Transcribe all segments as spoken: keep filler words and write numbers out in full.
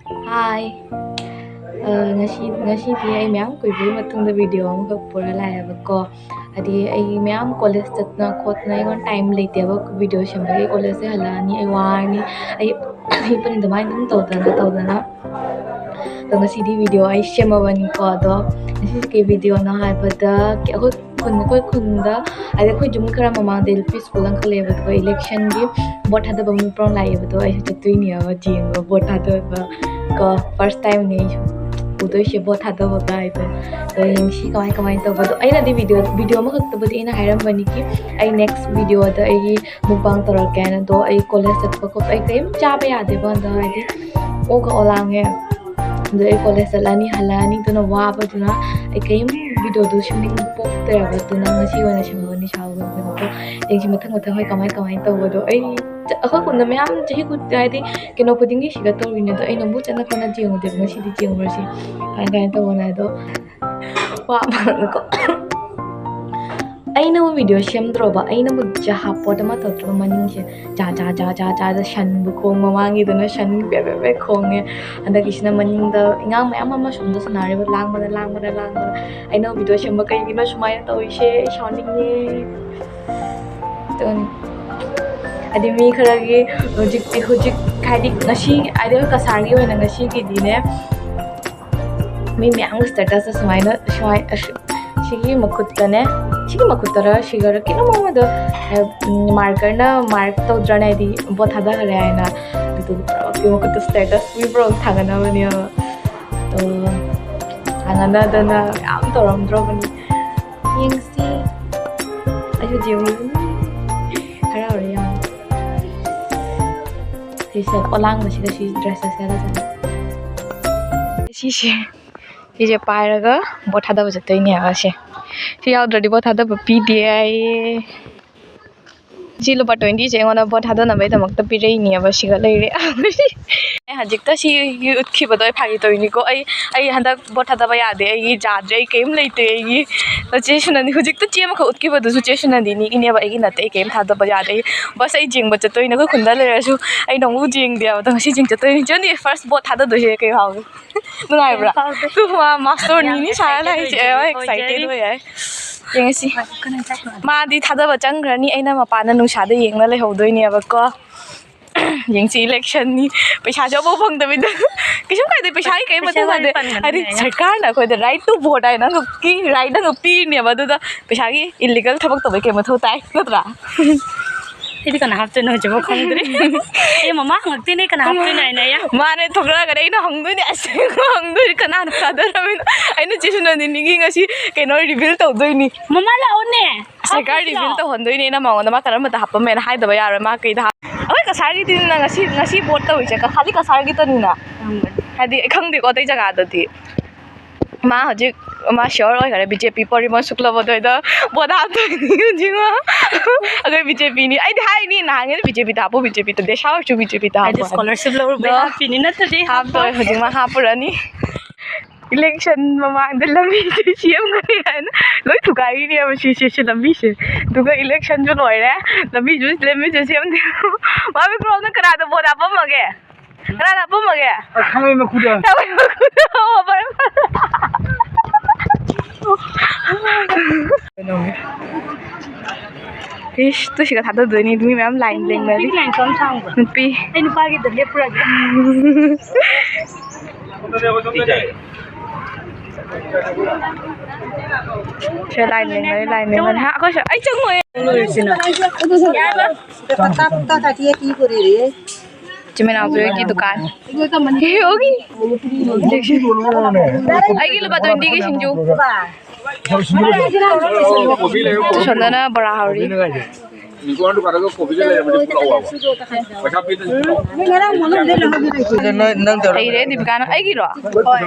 ꯍꯥꯏ꯫ ꯑ, ꯉꯁꯤ, ꯉꯁꯤꯗꯤ ꯑꯩ ꯃꯌꯥꯝ ꯀꯨꯏꯕꯒꯤ ꯃꯇꯨꯡꯗ ꯚꯤꯗꯤꯑꯣ ꯑꯃꯈꯛ ꯄꯨꯔ ꯂꯥꯛꯑꯦꯕꯀꯣ꯫ ꯍꯥꯏꯗꯤ ꯑꯩ ꯃꯌꯥꯝ ꯀꯣꯂꯦꯖ ꯆꯠꯇꯅ ꯈꯣꯠꯇꯅ ꯑꯩꯉꯣꯟꯗ ꯇꯥꯏꯝ ꯂꯩꯇꯦꯕ ꯚꯤꯗꯤꯑꯣ ꯁꯦꯝꯕꯒꯤ꯫ ꯀꯣꯂꯦꯖꯇꯩ ꯍꯜꯂꯛꯑꯅꯤ, ꯑꯩ ꯋꯥꯔꯅꯤ, ꯑꯩ ꯍꯤꯞꯄꯅꯤ, ꯑꯗꯨꯃꯥꯏꯅ ꯑꯗꯨꯝ ꯇꯧꯗꯅ ꯇꯧꯗꯅ꯫ ꯑꯗꯣ ꯉꯁꯤꯗꯤ ꯚꯤꯗꯤꯑꯣ ꯑꯩ ꯁꯦꯝꯃꯕꯅꯤꯀꯣ꯫ ꯑꯗꯣ ꯉꯁꯤꯁꯦ ꯀꯩ ꯚꯤꯗꯤꯑꯣꯅꯣ ꯍꯥꯏꯕꯗ, ꯑꯩꯈꯣꯏ ꯈꯨꯟ, ꯑꯩꯈꯣꯏ ꯈꯨꯟꯗ, ꯍꯥꯏꯗꯤ ꯑꯩꯈꯣꯏ ꯌꯨꯝ ꯈꯔ ꯃꯃꯥꯡꯗ ꯑꯦꯜ ꯄꯤ ꯁ꯭ꯀꯨꯜ ꯑꯃꯈꯛ ꯂꯩꯌꯦꯕ, ꯑꯗꯨꯒ ꯏꯂꯦꯛꯁꯟꯒꯤ ꯚꯣꯠ ꯊꯥꯗꯕ ꯃꯤ ꯄ꯭ꯔꯣꯡ ꯂꯥꯛꯑꯦꯕ꯫ ꯑꯗꯣ ꯑꯩꯁꯨ ꯆꯠꯇꯣꯏꯅꯦꯕ ꯌꯦꯡꯕ ꯚꯣꯠ ꯊꯥꯗꯕ ꯀꯣ꯫ ꯐꯥꯔꯁ ꯇꯥꯏꯝꯅꯦ ꯑꯩꯁꯨ ꯎꯗꯣꯏꯁꯦ ꯚꯣꯠ ꯊꯥꯗꯕ ꯀꯥꯏꯗꯣ꯫ ꯑꯗꯣ ꯌꯦꯡꯁꯤ ꯀꯃꯥꯏ ꯀꯃꯥꯏꯅ ꯇꯧꯕꯗꯣ꯫ ꯑꯩꯅꯗꯤ ꯚꯤꯗꯤꯑꯣ, ꯚꯤꯗꯤꯑꯣ ꯑꯃꯈꯛꯇꯕꯨꯗꯤ ꯑꯩꯅ ꯍꯥꯏꯔꯝꯕꯅꯤ ꯀꯤ ꯑꯩ ꯅꯦꯛꯁ ꯚꯤꯗꯤꯑꯣꯗ ꯑꯩꯒꯤ ꯃꯨꯛꯕꯥꯡ ꯇꯧꯔꯛꯀꯦ ꯍꯥꯏꯅ꯫ ꯑꯗꯣ ꯑꯩ ꯀꯣꯂꯦꯖ ꯆꯠꯄ ꯈꯣꯠꯄ ꯑꯩ ꯀꯔꯤꯝ ꯆꯥꯕ ꯌꯥꯗꯦꯕ ꯍꯟꯗꯛ, ꯍꯥꯏꯗꯤ ꯑꯣꯒ ꯑꯣꯂꯥꯡꯉꯦ꯫ ꯑꯗꯣ ꯑꯩ ꯀꯣꯂꯦꯖ ꯆꯠꯂꯅꯤ, ꯍꯜꯂꯛꯑꯅꯤ, ꯑꯗꯨꯅ ꯋꯥꯕꯗꯨꯅ ꯑꯩ ꯀꯔꯤꯝ ꯚꯤꯗꯤꯑꯣꯗꯣ ꯁꯦꯝꯅꯤꯡꯕ ꯄꯣꯛꯇ꯭ꯔꯦꯕ꯫ ꯑꯗꯨꯅ ꯉꯁꯤ ꯑꯣꯏꯅ ꯁꯦꯝꯍꯧꯕꯅꯤ ꯁꯥꯎꯒꯅꯨꯀꯣ꯫ ꯌꯦꯡꯁꯤ ꯃꯊꯪ ꯃꯊꯪ ꯍꯣꯏ ꯀꯃꯥꯏ ꯀꯃꯥꯏꯅ ꯇꯧꯕꯗꯣ꯫ ꯑꯩ ꯆ-, ꯑꯩꯈꯣꯏ ꯈꯨꯟꯗ ꯃꯌꯥꯝ ꯆꯍꯤ ꯈꯨ-, ꯍꯥꯏꯗꯤ ꯀꯩꯅꯣ ꯈꯨꯗꯤꯡꯒꯤ ꯁꯤꯒ ꯇꯧꯔꯤꯅꯦ꯫ ꯑꯗꯣ ꯑꯩꯅ ꯑꯃꯨꯛ ꯆꯠꯅ ꯈꯣꯠꯅ ꯌꯦꯡꯉꯨꯗꯦꯕ, ꯉꯁꯤꯗꯤ ꯌꯦꯡꯉꯨꯔꯁꯤ ꯀꯃꯥꯏ ꯀꯃꯥꯏꯅ ꯇꯧꯕꯅꯣ ꯍꯥꯏꯗꯣ꯫ ꯋꯥ ꯑꯃꯅꯀꯣ꯫ ꯑꯩꯅꯕꯨ ꯚꯤꯗꯤꯑꯣ ꯁꯦꯝꯗ꯭ꯔꯣꯕ, ꯑꯩꯅꯕꯨ ꯖꯍꯥ ꯄꯣꯠ ꯑꯃ ꯇꯧꯗ꯭ꯔꯣ ꯃꯅꯤꯡꯁꯦ ꯖꯥ ꯖꯥ ꯖꯥ ꯖꯥ ꯖꯥꯗ ꯁꯟꯕꯨ ꯈꯣꯡ, ꯃꯃꯥꯡꯒꯤꯗꯨꯅ ꯁꯟ ꯕꯦ ꯕꯦ ꯕꯦ ꯈꯣꯡꯉꯦ꯫ ꯍꯟꯗꯛꯀꯤꯁꯤꯅ ꯃꯅꯤꯡꯗ ꯑꯉꯥꯡ ꯃꯌꯥꯝ ꯑꯃ ꯁꯣꯝꯗ ꯁꯥꯟꯅꯔꯤꯕ, ꯂꯥꯡꯕꯗ ꯂꯥꯡꯕꯗ ꯂꯥꯡꯕꯗ꯫ ꯑꯩꯅ ꯚꯤꯗꯤꯑꯣ ꯁꯦꯝꯕ ꯀꯩꯒꯤꯅꯣ ꯁꯨꯃꯥꯏꯅ ꯇꯧꯔꯤꯁꯦ? ꯑꯩ ꯁꯥꯎꯅꯤꯡꯉꯦ꯫ ꯑꯗꯨꯅꯤ꯫ ꯍꯥꯏꯗꯤ ꯃꯤ ꯈꯔꯒꯤ ꯍꯧꯖꯤꯛꯇꯤ, ꯍꯧꯖꯤꯛ ꯍꯥꯏꯗꯤ ꯉꯁꯤ, ꯍꯥꯏꯗꯤ ꯑꯩꯈꯣꯏ ꯀꯁꯥꯔꯒꯤ ꯑꯣꯏꯅ ꯉꯁꯤꯒꯤꯗꯤꯅꯦ, ꯃꯤ ꯃꯌꯥꯝꯒꯤ status ꯁꯨꯃꯥꯏꯅ, ꯁꯨꯃꯥꯏ-, ꯑꯁ, ꯁꯤꯒꯤ ꯃꯈꯨꯠꯇꯅꯦ, ꯁꯤꯒꯤ ꯃꯈꯨꯠꯇꯔ ꯁꯤꯒꯔ ꯀꯩꯅꯣꯝ ꯑꯃꯗꯣ, ꯑ, ꯎꯝ, marker ꯅ mark ꯇꯧꯗ꯭ꯔꯅꯦ, ꯍꯥꯏꯗꯤ ꯚꯣꯠ ꯊꯥꯗꯈ꯭ꯔꯦ ꯍꯥꯏꯅ꯫ ꯑꯗꯨꯗꯨꯒꯤ ꯄꯨꯔꯥ ꯃꯈꯨꯠꯇ status ꯃꯤ ꯄꯨꯔꯥ ꯊꯥꯒꯠꯅꯕꯅꯦꯕ꯫ ꯑꯗꯣ ꯊꯥꯒꯠꯅꯗꯅ ꯌꯥꯝ ꯇꯧꯔꯝꯗ꯭ꯔꯣꯕꯅꯤ꯫ ꯌꯦꯡꯁꯤ꯫ ꯑꯩꯁꯨ ꯌꯦꯡꯉꯨꯕꯅꯤ꯫ ꯍꯔꯥꯎꯔꯦ ꯌꯥꯝ꯫ ꯁꯤꯁꯦ ꯑꯣꯂꯥꯡꯕꯁꯤꯒ ꯁꯤ dress ꯁꯦꯠꯂ ꯆꯠꯂꯦ꯫ ꯁꯤꯁꯦ, ꯁꯤꯁꯦ ꯄꯥꯏꯔꯒ ꯚꯣꯠ ꯊꯥꯗꯕ ꯆꯠꯇꯣꯏꯅꯦꯕ ꯁꯦ꯫ ꯁꯤ ꯌꯥꯎꯗ꯭ꯔꯗꯤ ꯚꯣꯠ ꯊꯥꯗꯕ ꯄꯤꯗꯦ ꯍꯥꯏꯌꯦ꯫ ꯁꯤ ꯂꯨꯄꯥ twenty ꯁꯦ ꯑꯩꯉꯣꯟꯗ ꯚꯣꯠ ꯊꯥꯗꯅꯕꯒꯤꯗꯃꯛꯇ ꯄꯤꯔꯛꯏꯅꯦꯕ꯫ ꯁꯤꯒ ꯂꯩꯔꯦ꯫ ꯑꯩ ꯍꯧꯖꯤꯛꯇ ꯁꯤ ꯎꯠꯈꯤꯕꯗꯣ ꯑꯩ ꯐꯥꯒꯤ ꯇꯧꯔꯤꯅꯤꯀꯣ꯫ ꯑꯩ, ꯑꯩ ꯍꯟꯗꯛ ꯚꯣꯠ ꯊꯥꯗꯕ ꯌꯥꯗꯦ, ꯑꯩꯒꯤ ꯌꯥꯗ꯭ꯔꯦ, ꯑꯩ ꯀꯔꯤꯝ ꯂꯩꯇꯦ꯫ ꯑꯩꯒꯤ ꯆꯦ ꯁꯨꯅꯟꯗꯤ, ꯍꯧꯖꯤꯛꯇ ꯆꯦ ꯑꯃꯈꯛ ꯎꯠꯈꯤꯕꯗꯨꯁꯨ ꯆꯦ ꯁꯨꯅꯟꯗꯤꯅꯤꯒꯤꯅꯦꯕ, ꯑꯩꯒꯤ ꯅꯠꯇꯦ꯫ ꯑꯩ ꯀꯔꯤꯝ ꯊꯥꯗꯕ ꯌꯥꯗꯦ꯫ ꯑꯩ ꯕꯁ ꯑꯩ ꯖꯦꯡꯕ ꯆꯠꯇꯣꯏꯅꯦ, ꯑꯩꯈꯣꯏ ꯈꯨꯟꯗ ꯂꯩꯔꯁꯨ ꯑꯩ ꯅꯣꯡꯃꯨ ꯖꯦꯡꯗꯦꯕ꯫ ꯑꯗꯣ ꯉꯁꯤ ꯖꯦꯡ ꯆꯠꯇꯣꯏꯅꯤ꯫ ꯆꯦ ꯁꯨꯅꯟꯗꯤ, ꯐꯥꯔꯁ ꯚꯣꯠ ꯊꯥꯗꯗꯣꯏꯁꯦ ꯀꯩ ꯐꯥꯎꯒꯦ? ꯅꯨꯡꯉꯥꯏꯕ꯭ꯔꯥ? ꯀꯩꯝ ꯐꯥꯎꯗꯦ꯫ ꯇꯨ ꯃꯥ ꯃꯥꯁꯇꯔ ꯌꯥꯝ ꯅꯤꯅꯤ ꯁꯥꯔ excited ꯂꯥꯛꯏꯁꯦ꯫ ꯑꯣꯏꯖꯔꯤ, ꯑꯦ, excited ꯑꯣꯏꯖꯔꯤ꯫ ꯑꯣꯏ ꯌꯥꯏ꯫ ꯌꯦꯡꯉꯁꯤ꯫ ꯍꯣꯏ, ꯀꯩꯅꯣ ꯆꯠꯈ꯭ꯔꯣ꯫ ꯃꯥꯗꯤ ꯊꯥꯗꯕ ꯆꯪꯈ꯭ꯔꯅꯤ, ꯑꯩꯅ ꯃꯄꯥꯟꯗ ꯅꯨꯡꯁꯥꯗ ꯌꯦꯡꯉ ꯂꯩꯍꯧꯗꯣꯏꯅꯦꯕꯀꯣ꯫ ꯌꯦꯡꯁꯤ, ꯏꯂꯦꯛꯁꯟꯅꯤ꯫ ꯄꯩꯁꯥꯁꯨ ꯑꯃꯐꯥꯎ ꯐꯪꯗꯕꯤꯗ꯫ ꯀꯩꯁꯨꯝ ꯀꯥꯏꯗꯦ, ꯄꯩꯁꯥꯒꯤ ꯀꯔꯤꯝ ꯃꯊꯧ ꯄꯩꯁꯥ ꯇꯥꯗꯦ꯫ ꯋꯥꯔꯤ ꯄꯟꯒꯅꯨꯅꯦ꯫ ꯍꯥꯏꯗꯤ, ꯁꯔꯀꯥꯔꯅ ꯑꯩꯈꯣꯏꯗ right to vote ꯍꯥꯏꯅ ꯑꯃꯈꯛꯀꯤ right ꯑꯃꯈꯛ ꯄꯤꯔꯤꯅꯦꯕ, ꯑꯗꯨꯗ ꯄꯩꯁꯥꯒꯤ illegal ꯊꯕꯛ ꯇꯧꯕꯩ ꯀꯩ ꯃꯊꯧ ꯇꯥꯏ, ꯅꯠꯇ꯭ꯔꯥ? ꯑꯩꯗꯤ ꯀꯅꯥ ꯍꯥꯞꯇꯣꯏꯅꯣ ꯍꯧꯖꯤꯛꯐꯥꯎ ꯈꯪꯗ꯭ꯔꯤ꯫ ꯑꯩ ꯃꯃꯥ ꯍꯪꯉꯛꯇꯣꯏꯅꯦ, ꯀꯅꯥ ꯍꯥꯞꯇꯣꯏꯅꯣ ꯍꯥꯏꯅ ꯑꯩ꯫ ꯃꯥꯅꯦ, ꯊꯣꯛꯂꯛꯑꯒꯅꯦ ꯑꯩꯅ ꯍꯪꯗꯣꯏꯅꯦ, ꯑꯁꯦꯡꯕ ꯍꯪꯗꯣꯏꯅꯦ, "ꯀꯅꯥꯅ ꯊꯥꯗꯔꯝꯃꯤꯅꯣ?" ꯑꯩꯅ ꯆꯦ ꯁꯨꯅꯟꯗꯤꯅꯤꯒꯤ ꯉꯁꯤ ꯀꯩꯅꯣ reveal ꯇꯧꯗꯣꯏꯅꯤ꯫ ꯃꯃꯥ ꯂꯥꯛꯑꯣꯅꯦ꯫ ꯁꯔꯀꯥꯔ ꯍꯥꯞꯄꯁꯤ reveal ꯂꯥꯛꯑꯣ꯫ ꯇꯧꯍꯟꯗꯣꯏꯅꯦ ꯑꯩꯅ ꯃꯉꯣꯟꯗ, ꯃꯥ ꯀꯔꯝꯕꯗ ꯍꯥꯞꯄꯝꯃꯦꯅ ꯍꯥꯏꯗꯕ ꯌꯥꯔꯣꯏ, ꯃꯥ ꯀꯩꯗ ꯍꯥꯞ-, ꯑꯩꯈꯣꯏ ꯀꯁꯥꯔꯒꯤꯗꯤꯅ ꯉꯁꯤ, ꯉꯁꯤ vote ꯇꯧꯔꯤꯁꯦ, ꯀꯁꯥꯔꯗꯤ ꯀꯁꯥꯔꯒꯤꯇꯅꯤꯅ꯫ ꯎꯝ꯫ ꯍꯥꯏꯗꯤ, ꯑꯩ ꯈꯪꯗꯦꯀꯣ ꯑꯇꯩ ꯖꯒꯥꯗꯗꯤ꯫ ꯃꯥ ꯍꯧꯖꯤꯛ, ꯃꯥ sure ꯑꯣꯏꯈꯔꯦ, ꯕꯤ ꯖꯦ ꯄꯤ ꯄꯣꯔꯤꯃꯣꯟ ꯁꯨꯛꯂꯕꯗꯣꯏꯗ vote ꯍꯥꯞꯇꯣꯏꯅꯤ ꯍꯧꯖꯤꯛ ꯃꯥ꯫ ꯑꯩꯈꯣꯏ ꯕꯤ ꯖꯦ ꯄꯤꯅꯤ꯫ ꯑꯩꯗꯤ ꯍꯥꯏꯅꯤ ꯅꯍꯥꯟꯉꯩꯗ, "ꯕꯤ ꯖꯦ ꯄꯤꯗ ꯍꯥꯞꯄꯨ, ꯕꯤ ꯖꯦ ꯄꯤꯗ", ꯗꯦꯁꯥ ꯑꯣꯏꯔꯁꯨ ꯕꯤ ꯖꯦ ꯄꯤꯗ ꯍꯥꯏꯗꯤ ꯍꯥꯞꯄꯨ ꯍꯥꯏꯅ꯫ Scholarship ꯂꯧꯔꯨꯕꯩ ꯑꯗꯣ ꯍꯥꯞꯄꯤꯅꯤ, ꯅꯠꯇ꯭ꯔꯗꯤ ꯍꯥꯞꯇꯣꯏ ꯍꯥꯞꯄꯣꯏ꯫ ꯍꯧꯖꯤꯛ ꯃꯥ ꯍꯥꯞꯄꯨꯔꯅꯤ꯫ Election ꯃꯃꯥꯡꯗ ꯂꯝꯕꯤꯁꯦ ꯁꯦꯝꯒꯅꯤ ꯍꯥꯏꯅ ꯂꯣꯏ ꯊꯨꯒꯥꯏꯔꯤꯅꯦꯕ ꯁꯤ, ꯁꯤ, ꯁꯤ ꯂꯝꯕꯤꯁꯦ꯫ ꯑꯗꯨꯒ electionꯁꯨ ꯂꯣꯏꯔꯦ, ꯂꯝꯕꯤꯁꯨ, ꯂꯝꯕꯤꯁꯨ ꯁꯦꯝꯗꯦ꯫ ꯃꯥ ꯃꯤꯀ꯭ꯔꯣꯞꯅ ꯀꯅꯥꯗ vote ꯍꯥꯞꯄꯝꯃꯒꯦ? ꯀꯅꯥꯅ ꯍꯥꯞꯄꯝꯃꯒꯦ? ꯈꯥꯃꯩ ꯃꯈꯨꯗ꯫ ꯈꯥꯃꯩ ꯃꯈꯨꯗ꯫ ꯑꯣ, ꯐꯔꯦ, ꯐꯔꯦ꯫ ꯏꯁ, ꯇꯨ ꯁꯤꯒ ꯊꯥꯗꯗꯣꯏꯅꯤ, ꯃꯤ ꯃꯌꯥꯝ line ꯂꯦꯡꯅꯔꯤ꯫ ꯅꯨꯄꯤ line ꯁꯣꯝ ꯁꯥꯡꯕ꯫ ꯅꯨꯄꯤ꯫ ꯑꯩ ꯅꯨꯄꯥꯒꯤꯗ ꯂꯦꯞꯄꯨꯔꯒꯦ꯫ ꯁꯦ line ꯂꯦꯡꯅꯔꯤ, line ꯂꯦꯡꯅꯔꯤ꯫ ꯍꯥ, ꯑꯩꯈꯣꯏꯁꯨ, ꯑꯩ ꯆꯪꯉꯣꯏ꯫ ꯇꯥ ꯇꯥ ꯀꯥꯇꯤꯌꯦ ꯀꯤ ꯀꯣꯔꯤ ꯔꯦ꯫ ꯆꯤꯟ ꯃꯅꯥꯎ ꯖꯣꯏꯒꯤ ꯗꯨꯀꯥꯟ꯫ ꯍꯦ, ꯍꯣꯒꯤ꯫ ꯑꯩꯒꯤ ꯂꯨꯄꯥ twentyꯒꯤ ꯁꯤꯡꯖꯨ꯫ ꯇꯨ ꯁꯣꯝꯗꯅ ꯕꯣꯔꯥ ꯍꯧꯔꯤ꯫ ꯅꯤꯀꯣꯟꯗꯨ ꯈꯔꯒ ꯀꯣꯕꯤꯗ ꯂꯩꯔꯝꯃꯗꯤ ꯄꯨꯔꯛꯑꯣꯕ꯫ ꯄꯩꯁꯥ ꯄꯤꯗꯅ ꯅꯣꯏ, ꯅꯪ ꯇꯧꯔꯣ꯫ ꯍꯩꯔꯦ ꯗꯤꯄꯤꯀꯥꯅ꯫ ꯑꯩꯒꯤꯔꯣ? ꯍꯣꯏ꯫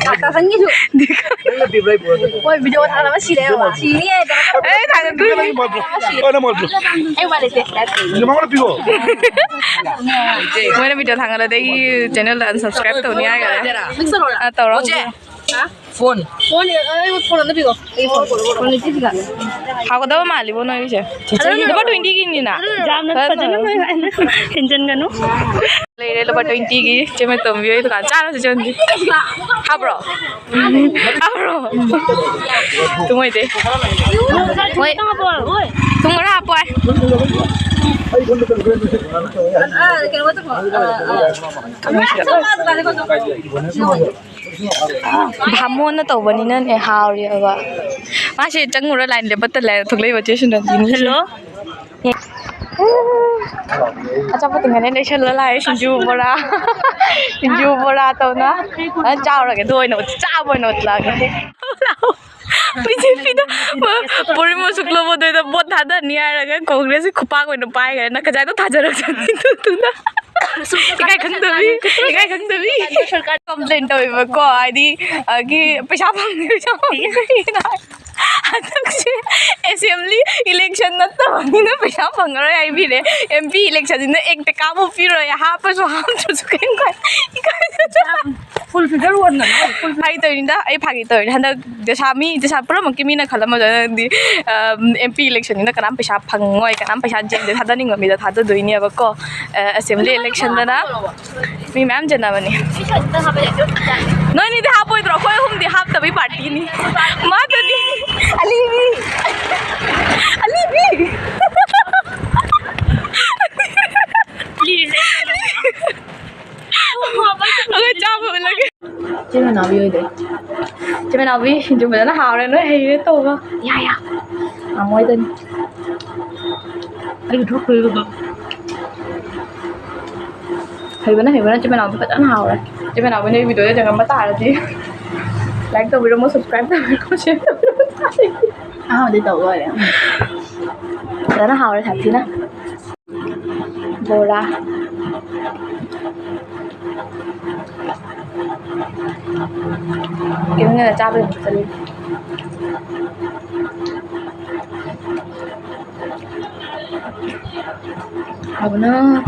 ꯀꯥꯀꯥ ꯆꯪꯒꯤꯁꯨ꯫ ꯅꯪꯅ ꯄꯤꯕ꯭ꯔꯥ ꯑꯩ ꯄꯨꯔꯛꯑꯒꯦ꯫ ꯍꯣꯏ, ꯚꯤꯗꯤꯑꯣ ꯊꯥꯒꯠꯂꯒ ꯁꯤꯔꯦ꯫ ꯁꯤꯔꯦ꯫ ꯑꯩ ꯊꯥꯒꯠꯇꯣꯏꯅꯦ꯫ ꯑꯩ ꯎꯄꯥꯏ ꯂꯩꯇꯦ꯫ ꯅꯃꯥꯡꯗ ꯄꯤꯌꯣ꯫ ꯃꯣꯏꯅ ꯚꯤꯗꯤꯑꯣ ꯊꯥꯡꯒꯠꯂꯗꯤ ꯑꯩꯒꯤ ꯆꯦꯅꯦꯜꯗ unsubscribe ꯇꯧꯅꯤ ꯍꯥꯏꯈꯔꯦ꯫ ꯑ, ꯇꯧꯔꯣ꯫ ꯐꯣꯟ꯫ ꯐꯣꯟ, ꯑꯩ ꯐꯣꯟ ꯑꯝꯇ ꯄꯤꯈꯣ꯫ ꯑꯩ ꯐꯣꯟ, ꯐꯣꯟ ꯂꯩꯇꯦ ꯁꯤꯗ꯫ ꯍꯥꯎꯒꯗꯕ ꯃꯥꯜꯂꯤꯕꯣ ꯅꯣꯏꯒꯤꯁꯦ꯫ ꯂꯨꯄꯥ twenty ꯒꯤꯅꯤꯅ꯫ ꯌꯥꯝꯅ ꯐꯖꯅ ꯍꯦꯟꯖꯟꯒꯅꯨ꯫ ꯂꯩꯔꯦ ꯂꯨꯄꯥ twenty ꯒꯤ꯫ ꯆꯦ ꯃꯇꯣꯝꯕꯤ ꯍꯣꯏ ꯗꯨꯀꯥꯟ ꯆꯥꯔꯁꯤ ꯆꯦ ꯃꯇꯣꯝꯕꯤ꯫ ꯍꯥꯞꯄ꯭ꯔꯣ? ꯍꯥꯞꯄ꯭ꯔꯣ? ꯇꯨꯡ ꯑꯣꯏꯗꯦ꯫ ꯍꯣꯏ꯫ ꯇꯨꯡ ꯈꯔ ꯍꯥꯞꯄꯣ ꯍꯥꯏ꯫ ꯑ, ꯀꯩꯅꯣ ꯇꯧꯕ, ꯑ, ꯑ꯫ ꯚꯥꯃꯣꯟꯅ ꯇꯧꯕꯅꯤꯅꯅꯦ ꯍꯥꯎꯔꯤꯑꯕ꯫ ꯃꯥꯁꯦ ꯆꯪꯉꯨꯔ line ꯂꯦꯞꯄ ꯇꯜꯂꯦ ꯍꯥꯏꯅ ꯊꯣꯛꯂꯛꯏꯕ ꯆꯦ ꯁꯨꯅꯟꯗꯤꯅꯤ꯫ Hello꯫ ꯑꯆꯥꯄꯣꯠ ꯇꯨꯡꯍꯟꯅ ꯂꯩꯁꯜꯂ ꯂꯥꯛꯑꯦ꯫ ꯁꯤꯡꯖꯨ ꯕꯣꯔꯥ꯫ ꯁꯤꯡꯖꯨ ꯕꯣꯔꯥ ꯇꯧꯅ꯫ ꯑ, ꯆꯥꯎꯔꯒꯦ꯫ ꯑꯗꯨ ꯑꯣꯏꯅ ꯎꯠ-, ꯆꯥꯕ ꯑꯣꯏꯅ ꯎꯠꯂꯛꯑꯒꯦ꯫ ꯕꯤ ꯖꯦ ꯄꯤꯗ ꯄꯣꯔꯤꯃꯣ ꯁꯨꯛꯂꯣꯕꯣꯗꯣꯏꯗ vote ꯊꯥꯗꯅꯤ ꯍꯥꯏꯔꯒ ꯀꯣꯡꯒ꯭ꯔꯦꯁꯀꯤ ꯈꯨꯄꯥꯛ ꯑꯣꯏꯅ ꯄꯥꯏꯈ꯭ꯔꯦ꯫ ꯅꯪ ꯀꯖꯥꯏꯗꯣ ꯊꯥꯖꯔꯛꯁꯅꯤ ꯑꯗꯨꯗꯨꯅ꯫ ꯏꯀꯥꯏ ꯈꯪꯗꯕꯤ, ꯏꯀꯥꯏ ꯈꯪꯗꯕꯤ꯫ Complain ꯇꯧꯋꯦꯕꯀꯣ, ꯍꯥꯏꯗꯤ, ꯑꯒꯤ ꯄꯩꯁꯥ ꯐꯪꯗꯦ, ꯄꯩꯁꯥ ꯐꯪꯗꯦ꯫ ꯍꯟꯗꯛꯁꯦ assembly election ꯅꯠꯇꯕꯅꯤꯅ ꯄꯩꯁꯥ ꯐꯪꯉꯔꯣꯏ ꯍꯥꯏꯕꯤꯔꯦ꯫ M P election ꯁꯤꯅ ꯑꯦꯛꯇ ꯀꯥꯞꯄ ꯄꯤꯔꯣꯏ, ꯍꯥꯞꯄꯁꯨ ꯍꯥꯞꯇ꯭ꯔꯁꯨ ꯀꯩꯝ ꯀꯥꯏ-, ꯏꯀꯥꯏꯖꯗ꯭ꯔꯥ? Full figure ꯑꯣꯟꯒꯅꯤ, full figure꯫ ꯐꯥꯒꯤ ꯇꯧꯔꯤꯅꯤꯗ, ꯑꯩ ꯐꯥꯒꯤ ꯇꯧꯔꯤꯅꯤ꯫ ꯍꯟꯗꯛ ꯗꯁꯥ ꯃꯤ, ꯗꯁꯥ ꯄꯨꯝꯅꯃꯛꯀꯤ ꯃꯤꯅ ꯈꯜꯂꯝꯕꯗ ꯅꯪꯗꯤ, ꯑꯝ, M P election ꯅꯤꯅ ꯀꯅꯥꯝ ꯄꯩꯁꯥ ꯐꯪꯉꯣꯏ, ꯀꯅꯥꯝ ꯄꯩꯁꯥ ꯖꯦꯝꯗ ꯊꯥꯗꯅꯤꯡꯕ ꯃꯤꯗ ꯊꯥꯗꯗꯣꯏꯅꯦꯕꯀꯣ꯫ ꯑ, assembly election ꯗꯅ ꯃꯤ ꯃꯌꯥꯝ ꯆꯦꯟꯅꯕꯅꯤ꯫ ꯅꯣꯏꯅꯤꯗꯤ ꯍꯥꯞꯄꯣꯏꯗ꯭ꯔꯣ? ꯑꯩꯈꯣꯏ ꯑꯍꯨꯝꯗꯤ ꯍꯥꯞꯇꯕꯩ party ꯅꯤ꯫ ꯃꯥꯗꯨꯗꯤ ꯑꯂꯤꯕꯤ꯫ ꯑꯂꯤꯕꯤ꯫ ꯑꯩꯈꯣꯏ ꯆꯥꯕ ꯎꯠꯂꯒꯦ꯫ ꯆꯦ ꯃꯅꯥꯎꯕꯤ ꯑꯣꯏꯗꯣꯏ꯫ ꯆꯦ ꯃꯅꯥꯎꯕꯤ ꯁꯤꯡꯖꯨ ꯐꯖꯅ ꯍꯥꯎꯔꯦ, ꯅꯣꯏ ꯍꯩꯔꯦ ꯇꯧꯕ꯫ ꯌꯥ, ꯌꯥ꯫ ꯃꯥꯃꯣꯏꯗꯅꯤ꯫ ꯑꯩ ꯊꯣꯛꯇꯣꯏꯕꯀꯣ꯫ ꯍꯩꯕꯅ, ꯍꯩꯕꯅ ꯆꯦ ꯃꯅꯥꯎꯕꯤ ꯐꯖꯅ ꯍꯥꯎꯔꯦ꯫ ꯆꯦ ꯃꯅꯥꯎꯕꯤ ꯅꯣꯏ video ꯗ ꯌꯦꯡꯉꯝꯕ ꯇꯥꯔꯗꯤ like ꯇꯧꯕꯤꯔꯝꯃꯣ, subscribe ꯇꯧꯕꯤꯔꯝꯃꯣ, share ꯇꯧꯕꯤꯔꯝꯃꯣ꯫ ꯑꯍꯥꯟꯕꯗꯤ ꯇꯧ ꯂꯣꯏꯔꯦ꯫ ꯐꯖꯅ ꯍꯥꯎꯔꯦ ꯁꯥꯊꯤꯅ꯫ ꯕꯣꯔꯥ꯫ ꯏꯃꯨꯡꯗ ꯆꯥꯕ ꯌꯥꯝ ꯆꯠꯂꯤ꯫ ꯍꯥꯎꯕꯅ꯫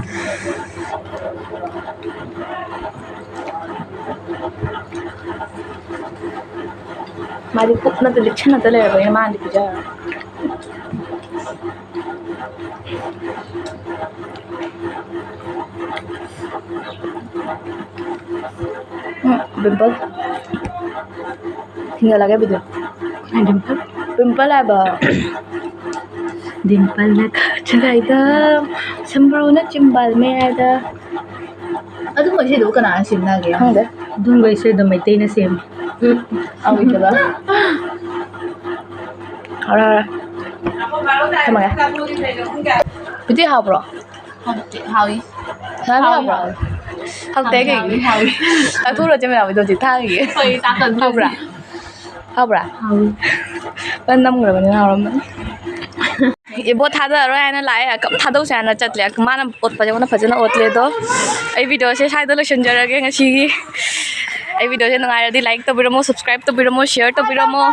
ꯃꯥꯗꯤ ꯀꯨꯞꯅ ꯂꯤꯛꯁꯟꯅꯗ ꯂꯩꯔꯕꯅꯤꯅ ꯃꯥꯅꯗꯤ ꯄꯤꯖꯔꯔꯣꯏ꯫ ꯎꯝ, ꯗꯤꯝꯄꯜ꯫ ꯊꯤꯡꯖꯤꯜꯂꯒꯦ video꯫ ꯗꯤꯝꯄꯜ? ꯗꯤꯝꯄꯜ ꯍꯥꯏꯕ꯫ ꯗꯤꯝꯄꯜꯅ ꯈꯥꯖꯒꯥꯏꯗ, ꯁꯝꯕ꯭ꯔꯨꯅ ꯆꯤꯝꯕꯥꯜ ꯃꯌꯥꯏꯗ꯫ ꯑꯗꯨꯝꯕ ꯏꯁꯩꯗꯨꯕꯨ ꯀꯅꯥꯅ ꯁꯦꯝꯅꯒꯦ? ꯈꯪꯗꯦ꯫ ꯑꯗꯨꯝꯕ ꯏꯁꯩꯗꯣ ꯃꯩꯇꯩꯅ ꯁꯦꯝꯃꯤ꯫ ꯎꯝ, ꯑꯧ, ꯏꯆꯦꯕ꯫ ꯍꯥꯎꯔꯦ, ꯍꯥꯎꯔꯦ꯫ ꯊꯝꯃꯒꯦ꯫ ꯎꯇꯤ ꯍꯥꯎꯕ꯭ꯔꯣ? ꯍꯥꯎꯇꯦ, ꯍꯥꯎꯏ꯫ ꯍꯥꯎꯏ, ꯍꯥꯎꯕ꯭ꯔꯣ? ꯍꯥꯎꯏ꯫ ꯍꯥꯎꯇꯦ ꯍꯥꯎꯏ, ꯀꯩꯒꯤ? ꯍꯥꯎꯏ, ꯍꯥꯎꯏ꯫ ꯆꯥꯊꯣꯛꯎꯔꯣ ꯆꯦ ꯃꯌꯥꯝ, ꯑꯗꯨꯗꯤ ꯊꯥꯡꯒꯤꯒꯦ꯫ ꯍꯣꯏ, ꯆꯥꯛꯀ ꯑꯗꯨꯝ ꯍꯥꯎꯕ꯭ꯔꯥ? ꯆꯥꯁꯤ꯫ ꯍꯥꯎꯕ꯭ꯔꯥ? ꯍꯥꯎꯏ꯫ ꯐꯖꯅ ꯅꯝꯈ꯭ꯔꯕꯅꯤꯅ ꯍꯥꯎꯔꯝꯃꯅꯤ꯫ ꯏꯕꯣ ꯊꯥꯗꯔꯔꯣꯏ ꯍꯥꯏꯅ ꯂꯥꯛꯑꯦ, ꯀꯞ ꯊꯥꯗꯧꯁꯦ ꯍꯥꯏꯅ ꯆꯠꯂꯦ꯫ ꯃꯥꯅ ꯑꯣꯠꯄꯁꯦ ꯑꯩꯉꯣꯟꯗ ꯐꯖꯅ ꯑꯣꯠꯂꯦ꯫ ꯑꯗꯣ ꯑꯩ videoꯁꯦ ꯁ꯭ꯋꯥꯏꯗ ꯂꯣꯏꯁꯤꯟꯖꯔꯒꯦ ꯉꯁꯤꯒꯤ꯫ ꯑꯩ videoꯁꯦ ꯅꯨꯡꯉꯥꯏꯔꯗꯤ like ꯇꯧꯕꯤꯔꯝꯃꯣ, subscribe ꯇꯧꯕꯤꯔꯝꯃꯣ, share ꯇꯧꯕꯤꯔꯝꯃꯣ꯫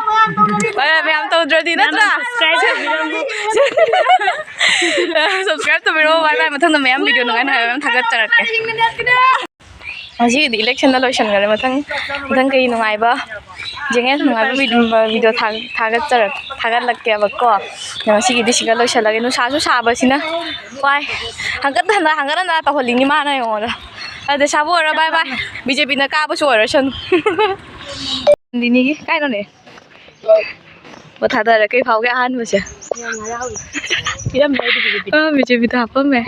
ꯍꯣꯏ, ꯍꯣꯏ, ꯃꯌꯥꯝ ꯇꯧꯗ꯭ꯔꯗꯤ ꯅꯠꯇ꯭ꯔꯥ? Subscribe ꯇꯧꯕꯤꯔꯝꯃꯣ꯫ Subscribe ꯇꯧꯕꯤꯔꯝꯃꯣ꯫ Bye bye꯫ ꯃꯊꯪꯗ ꯃꯌꯥꯝ video ꯅꯨꯡꯉꯥꯏ ꯅꯨꯡꯉꯥꯏꯕ ꯃꯌꯥꯝ ꯊꯥꯒꯠꯆꯔꯛꯀꯦ꯫ ꯉꯁꯤꯒꯤꯗꯤ electionꯗ ꯂꯣꯏꯁꯤꯟꯈ꯭ꯔꯦ꯫ ꯃꯊꯪ, ꯃꯊꯪ ꯀꯩ ꯅꯨꯡꯉꯥꯏꯕ ꯌꯦꯡꯉꯦ, ꯅꯨꯡꯉꯥꯏꯕ video, video ꯊꯥ-, ꯊꯥꯒꯠꯆꯔꯛ-, ꯊꯥꯒꯠꯂꯛꯀꯦꯕꯀꯣ꯫ ꯉꯁꯤꯒꯤꯗꯤ ꯁꯤꯒ ꯂꯣꯏꯁꯤꯜꯂꯒꯦ꯫ ꯅꯨꯡꯁꯥꯁꯨ ꯁꯥꯕꯁꯤꯅ ꯋꯥꯏ꯫ ꯍꯪꯒꯠ ꯍꯟꯗ, ꯍꯪꯒꯠ ꯍꯟꯗ ꯇꯧꯍꯜꯂꯤꯅꯤ ꯃꯥꯅ ꯑꯩꯉꯣꯟꯗ꯫ ꯑꯗ ꯁꯥꯕꯨ ꯑꯣꯏꯔꯣ, bye bye꯫ BJPꯅ ꯀꯥꯕꯁꯨ ꯑꯣꯏꯔꯁꯅꯨ꯫ ꯅꯤꯅꯤꯒꯤ ꯀꯥꯏꯅꯣꯅꯦ? ꯄꯣꯊꯥꯗꯔꯦ꯫ ꯀꯩ ꯐꯥꯎꯒꯦ ꯑꯍꯥꯟꯕꯁꯦ? ꯌꯥꯝ ꯍꯔꯥꯎꯏ꯫ ꯄꯤꯔꯝꯗ꯭ꯔꯗꯤ BJP꯫ ꯑ, BJPꯗ ꯍꯥꯞꯄꯝꯃꯦ꯫